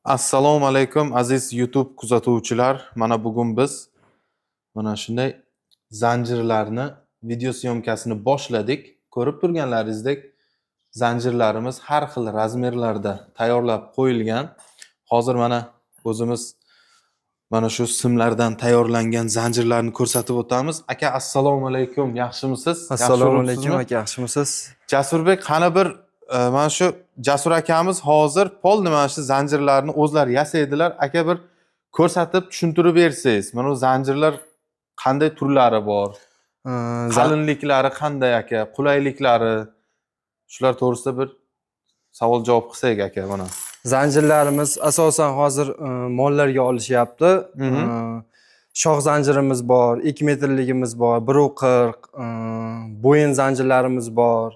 Assalomu alaykum, aziz YouTube kuzatuvchilar. Mana bugun biz mana shunday zanjirlarni video съёмка sini boshladik. Ko'rib turganlaringizdek, zanjirlarimiz har xil razmerlarda tayyorlab qo'yilgan. Hozir mana o'zimiz mana shu simlardan tayyorlangan zanjirlarni ko'rsatib o'tamiz. Aka, assalomu alaykum. Yaxshimisiz? Yaxshi Assalomu alaykum yuribsizmi? aka, yaxshimisiz? Jasurbek, qani bir mana shu Jasur akamiz hozir полный mana shu zanjirlarni o'zlari yasaydilar. Aka, bir ko'rsatib tushuntirib bersangiz, mana bu zanjirlar qanday turlari bor, qalinliklari qanday aka, qulayliklari, shular to'g'risida bir savol javob qilsak aka mana. Zanjirlarimiz asosan hozir mollarga olishyapti. Shox zanjirimiz bor, 2 metrligimiz bor, 1.40, bo'yin zanjirlarimiz bor.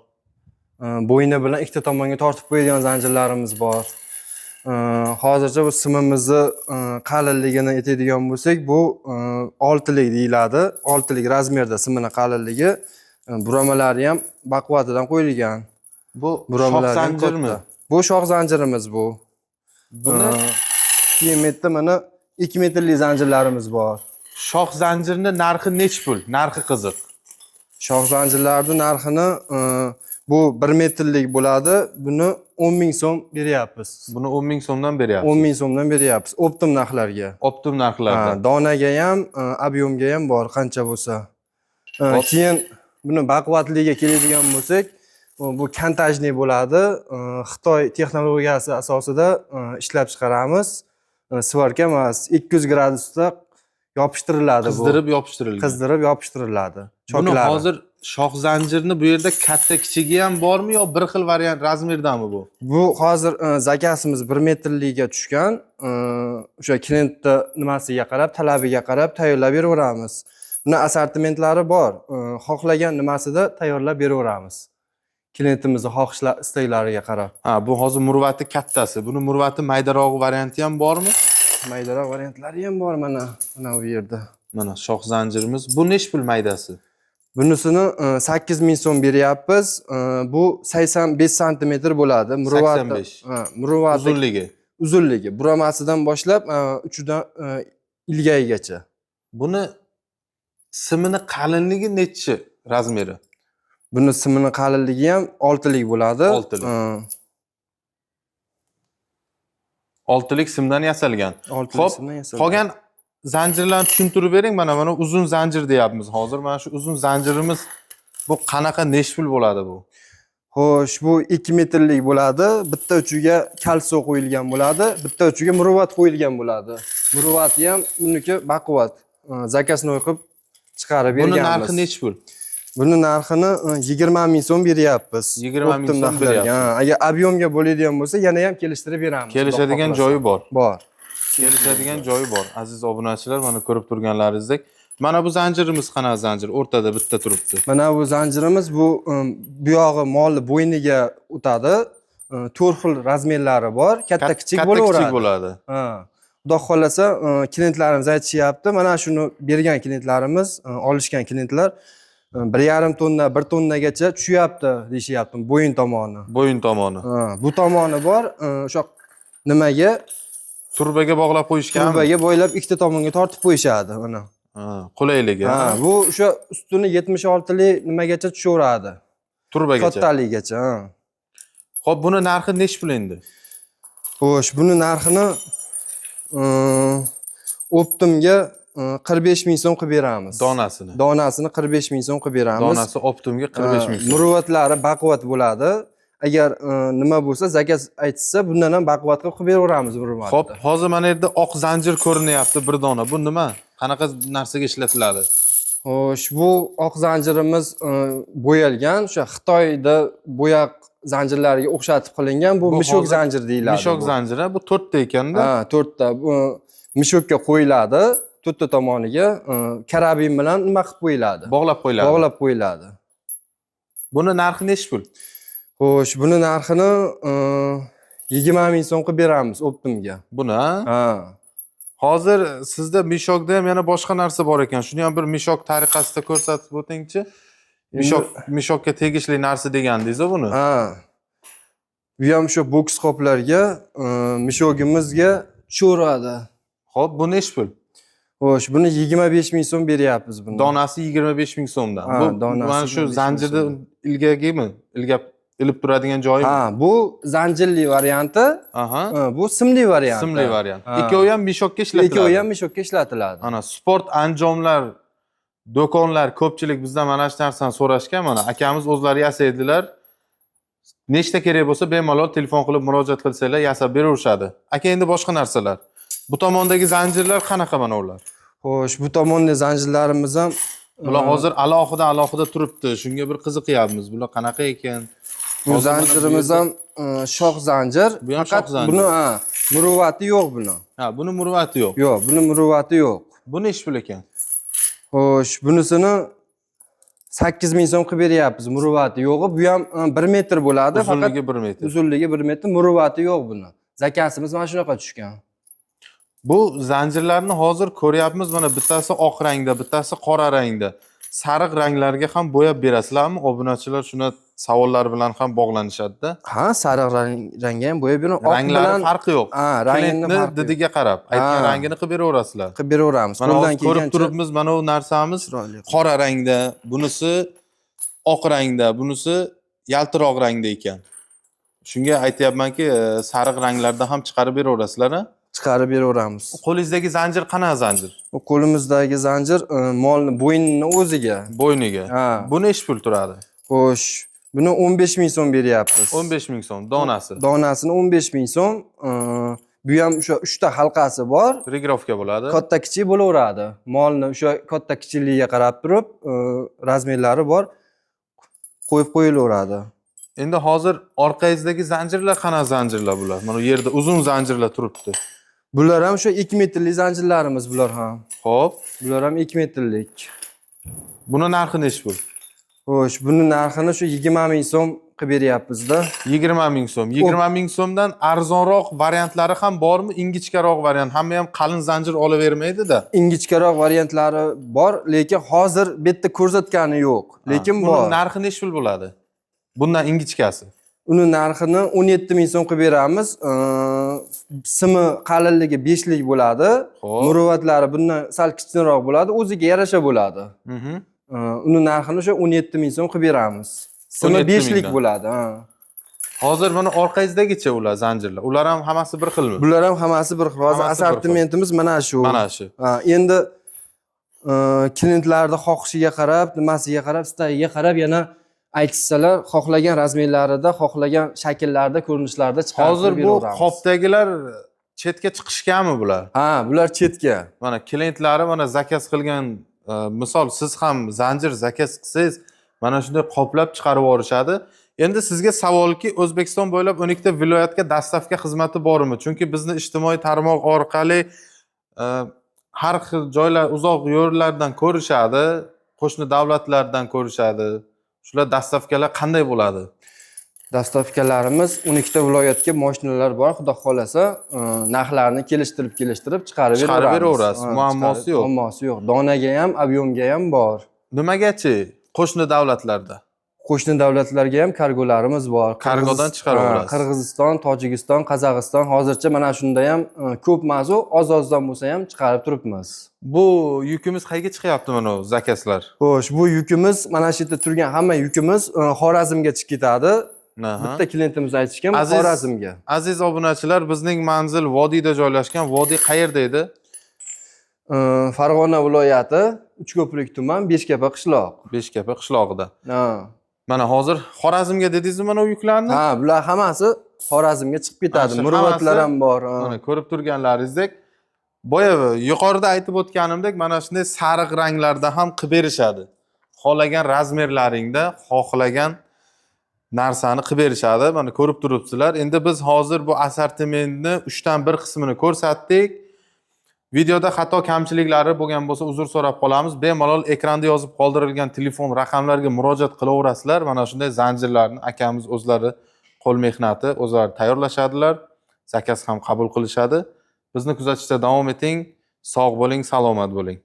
Bo'yni bilan ikkita tomonga tortib qo'yadigan zanjirlarimiz bor. Hozircha bu simimizni qalinligini aytadigan bo'lsak, bu oltilik deyiladi. Oltilik razmerda simini qalinligi, buramalari ham baquvvatidan qo'yilgan. Bu shox Buramalari ham zanjirmi? katta. Bu shox zanjirimiz bu. Buni Keyin bu yerda mana 2 metrli zanjirlarimiz bor. Shox zanjirni narxi nech pul? Narxi qiziq. Shox zanjirlarni narxini bu 1 metrlik bo'ladi. Buni 10 ming so'm beryapmiz. Buni 10 ming so'mdan beryapsiz. 10 ming so'mdan beryapmiz. Оптом narxlarga. Оптом narxlarda. Ha, donaga ham, объём ga ham bor qancha bo'lsa. Hop. Keyin buni baquvvatligiga keladigan bo'lsak, bu контактный bo'ladi. Xitoy texnologiyasi asosida ishlab chiqaramiz. Сварка emas, 200 gradusda yopishtiriladi bu. Qizdirib yopishtirilgan. Qizdirib yopishtiriladi. Buni Choklari. hozir shox zanjirni bu yerda katta kichigi ham bormi yo bir xil variant razmerdami bu? Bu hozir заказ imiz 1 metrligiga tushgan. O'sha klientni nimasiga qarab, talabiga qarab tayyorlab beraveramiz. Buni assortimentlari bor. Xohlagan nimasida tayyorlab beraveramiz. Klientimizni xohishlar, istaklariga qarab. Ha, bu hozir murvati kattasi. Buni murvati maydarog'i varianti ham bormi? Maydaroq variantlari ham bor mana, mana bu yerda. Mana shox zanjirimiz. Bu nech pul maydasi? Bunisini 8000 so'm beryapmiz. Bu 85 santimetr bo'ladi. Murvati, 85. ha, murvati Uzunligi. Uzunligi. Buramasidan boshlab uchidan ilgayigacha. Buni simini qalinligi nechi razmeri? Buni simini qalinligi ham oltilik bo'ladi. Oltilik. Oltilik simdan yasalgan. Oltilik Xo'p, simdan yasalgan. qolgan zanjirlarni tushuntirib bering. Mana uzun zanjir deyapmiz hozir. Mana shu uzun zanjirimiz bu qanaqa, nech pul bo'ladi bu? Xo'sh, bu 2 metrlik bo'ladi. Bitta uchiga кольцо qo'yilgan bo'ladi, bitta uchiga murvat qo'yilgan bo'ladi. Murvati ham buniki baquvvat. Заказной qilib chiqarib Buni berganmiz. narxi nech pul? Buni narxini 20 ming so'm beryapmiz. 20 ming Оптом so'm narxlarga. beryapsiz. Ha, agar объём ga bo'ladigan bo'lsa, yana ham kelishtirib beramiz. Xudo Kelishadigan xohlasa. joyi bor. Bor. Kelishadigan joyi bor. Aziz obunachilar, mana ko'rib turganlaringizdek. Mana bu zanjirimiz qanaqa zanjir? O'rtada bitta turibdi. Mana bu zanjirimiz bu bu yog'i molni bo'yniga o'tadi. To'rt xil razmerlari bor. Katta kichik Katta bo'laveradi. kichik bo'ladi. Ha. Xudo xohlasa, klientlarimiz aytishyapti. Mana shuni bergan klientlarimiz, olishgan klientlar 1,5 tonna, 1 tonnagacha tushyapti deyishyapti bo'yin tomoni. Bo'yin tomoni. Ha, bu tomoni bor, o'sha nimaga Turbaga bog'lab qo'yishganmi? Turbaga bo'ylab ikkita tomonga tortib qo'yishadi mana. Ha, qulayligi. Ha, bu o'sha ustuni 76lik nimagacha tushaveradi. Turbagacha. Kattaligigacha, ha. Xo'p, buni narxi nech pul endi? Xo'sh, buni narxini оптом ga 45 ming so'm qilib beramiz. Donasini. Donasini 45 ming so'm qilib beramiz. Donasi оптом ga 45 ming so'm. Muruvvatlari baquvvat bo'ladi. Agar nima bo'lsa, заказ aytsa, bundan ham baquvvat qilib beraveramiz muruvvatni. Xo'p, hozir mana yerda oq zanjir ko'rinyapti bir dona. Bu nima? Qanaqa narsaga ishlatiladi? Xo'sh, bu oq zanjirimiz bo'yalgan, o'sha Xitoyda bo'yoq zanjirlariga o'xshatib qilingan. Bu Bu мешок hozir zanjir deyiladi. Мешок bu. Zanjiri, bu to'rtta ekanda. Ha, to'rtta. Bu мешок ka qo'yiladi, to'rtta tomoniga karabin bilan nima qilib qo'yiladi? Bog'lab qo'yiladi. Bog'lab qo'yiladi. Buni narxi nech pul? Xo'sh, buni narxini 20 ming so'm qilib beramiz оптом ga. Buni, ha? Ha. Hozir sizda мешок da ham yana boshqa narsa bor ekan. Shuni ham bir мешок tariqasida ko'rsatib o'tingchi. Мешок, мешок ka tegishli narsa degandingiz buni. Ha. Bu ham o'sha boks qoplarga, мешок imizga tushaveradi. Xo'p, bu nechi pul? Xo'sh, buni 25 ming so'm beryapmiz buni. Donasi 25 ming so'mdan. Ha, Bu donasi mana shu 25 ming zanjirni so'm. ilgagimi? Ilgab ilib turadigan joyimi? Ha, bu zanjirli varianti, Aha. bu simli varianti. Simli variant. Ha. Ikkovi ham мешок ka ishlatiladi. Ikkovi ham мешок ka ishlatiladi. Ana sport anjomlar do'konlar ko'pchilik bizdan mana shu narsani so'rashgan. Mana akamiz o'zlari yasaydilar. Nechta kerak bo'lsa bemalol telefon qilib murojaat qilsanglar yasab beraverishadi. Aka, endi boshqa narsalar. Bu tomondagi zanjirlar qanaqa mana ular? Xo'sh, bu tomonda zanjirlarimiz ham Bular hozir alohida alohida turibdi. Shunga bir qiziqyapmiz. Bular qanaqa ekan? Bu Hozir mana bu zanjirimiz yerda- ham shox zanjir. Bu ham Faqat shox zanjir. Buni ha, muruvvati yo'q buni. Ha, buni muruvvati yo'q. Yo'q, buni muruvvati yo'q. Bu nechi pul ekan? Xo'sh, bunisini 8 ming so'm qilib beryapmiz. Muruvvati yo'g'i. Bu ham 1 metr bo'ladi. Faqat Uzunligi 1 metr. uzunligi 1 metr, muruvvati yo'q buni. Заказ imiz mana shunaqa tushgan. Bu zanjirlarni hozir ko'ryapmiz. Mana bittasi oq rangda, bittasi qora rangda. Sariq ranglarga ham bo'yab berasizlarmi? Obunachilar shuni savollar bilan ham bog'lanishadi-da. Ha, sariq rangga ham bo'yab beraman. Oq Ranglari bilan farqi yo'q. Ha, rangini Klientni farqi yo'q. didiga qarab, aytgan Ha. rangini qilib beraverasizlar. Qilib beraveramiz. Mana Qo'ldan hozir ko'rib kelgancha turibmiz, mana bu narsamiz chiroyli. qora rangda, bunisi oq rangda, bunisi yaltiroq rangda ekan. Shunga aytyapmanki, sariq ranglarda ham chiqarib beraverasizlar, a? Chiqarib beraveramiz. Qo'lingizdagi zanjir qanaqa zanjir? Bu qo'limizdagi zanjir molni bo'ynini o'ziga. Bo'yniga. Ha. Bu nechi pul turadi? Xo'sh, buni 15 ming so'm beryapmiz. 15 ming so'm donasi. Donasini 15 ming so'm. Bu ham o'sha 3 ta halqasi bor. Регулировка bo'ladi. Katta kichik bo'laveradi. Molni o'sha katta kichikligiga qarab turib, размер lari bor. Qo'yib qo'yilaveradi. Endi hozir orqangizdagi zanjirlar qanaqa zanjirlar bular? Mana bu yerda uzun zanjirlar turibdi. Bular ham o'sha 2 metrlik zanjirlarimiz bular ham. Xo'p, Bular ham 2 metrlik. buni narxi nechi pul? Xo'sh, buni narxini shu 20 ming so'm qilib beryapmiz-da. 20 ming so'm. 20 ming so'mdan arzonroq variantlari ham bormi? Ingichkaroq variant. Hamma ham qalin zanjir olavermaydi-da. Ingichkaroq variantlari bor, lekin hozir bu yerda ko'rsatgani yo'q. Lekin Buni bor. narxi nechi pul bo'ladi? Bundan ingichkasi. Uni narxini 17 ming so'm qilib beramiz. Simi qalinligi 5 lik bo'ladi. Xo'p. Muruvvatlari bundan sal kichkinaroq bo'ladi, o'ziga yarasha bo'ladi. Uni narxini o'sha 17 ming so'm qilib beramiz. Simi 17 5 lik mingdan. bo'ladi, ha. Hozir mana orqangizdagicha ular zanjirlar. Ular ham hammasi bir xilmi? Bular ham hammasi bir xil. Hozir Hammasi bir xil. assortimentimiz mana shu. Mana shu. Ha, endi klientlarni xohishiga qarab, nimasiga qarab, istagiga qarab yana aytishsalar, xohlagan размер larida, xohlagan shakllarda, ko'rinishlarda chiqarib Hozir bu beraveramiz. qopdagilar chetga chiqishganmi bular? Ha, bular chetga. Mana klientlari mana заказ qilgan, misol siz ham zanjir заказ qilsangiz, mana shunday qoplab chiqarib yuborishadi. Endi sizga savolki, O'zbekiston bo'ylab 12 ta viloyatga доставка xizmati bormi? Chunki bizni ijtimoiy tarmoq orqali har xil joylar, uzoq yo'llardan ko'rishadi, qo'shni davlatlardan ko'rishadi. Shular доставка lar qanday bo'ladi? Доставка larimiz 12 ta viloyatga mashinalar bor, xudo xohlasa, narxlarni kelishtirib kelishtirib chiqarib Chiqarib beraveramiz. beraverasiz, Ha, muammosi yo'q. Muammosi yo'q. Donaga ham, объём ga ham bor. Nimagachi qo'shni davlatlarda? Qo'shni davlatlarga ham kargolarimiz bor. Kargodan chiqarib Ha, olasiz. Qirg'iziston, Tojikiston, Qozog'iston hozircha mana shunda ham ko'p emas, oz-ozdan bo'lsa ham chiqarib turibmiz. Bu yukimiz qayerga chiqyapti mana bu заказ lar? Xo'sh, bu yukimiz mana shu yerda turgan hamma yukimiz Xorazmga chiqib ketadi. Aha. Bitta klientimiz aytishgan Xorazmga. Aziz obunachilar, bizning manzil vodiyda joylashgan. Vodiy qayerda edi? Farg'ona viloyati, Uchko'prik tuman, Beshkapa qishloq. Beshkapa qishlog'ida. Ha. Mana hozir Xorazmga dedingizmi mana bu yuklarni? Ha, bular hammasi Xorazmga chiqib ketadi. Mana shu Muruvvatlar hammasi- ham bor. Ha. Mana ko'rib turganlaringizdek, boya yuqorida aytib o'tganimdek, mana shunday sariq ranglarda ham qilib berishadi. Xohlagan размер laringda xohlagan narsani qilib berishadi. Mana ko'rib turibsizlar. Endi biz hozir bu assortimentni 3 dan 1 qismini ko'rsatdik. Videoda xato kamchiliklari bo'lgan bo'lsa, uzr so'rab qolamiz. Bemalol ekranda yozib qoldirilgan telefon raqamlariga murojaat qilaverasizlar. Mana shunday zanjirlarni akamiz o'zlari qo'l mehnati, o'zlari tayyorlashadilar. Заказ ham qabul qilishadi. Bizni kuzatishda davom eting. Sog' bo'ling, salomat bo'ling.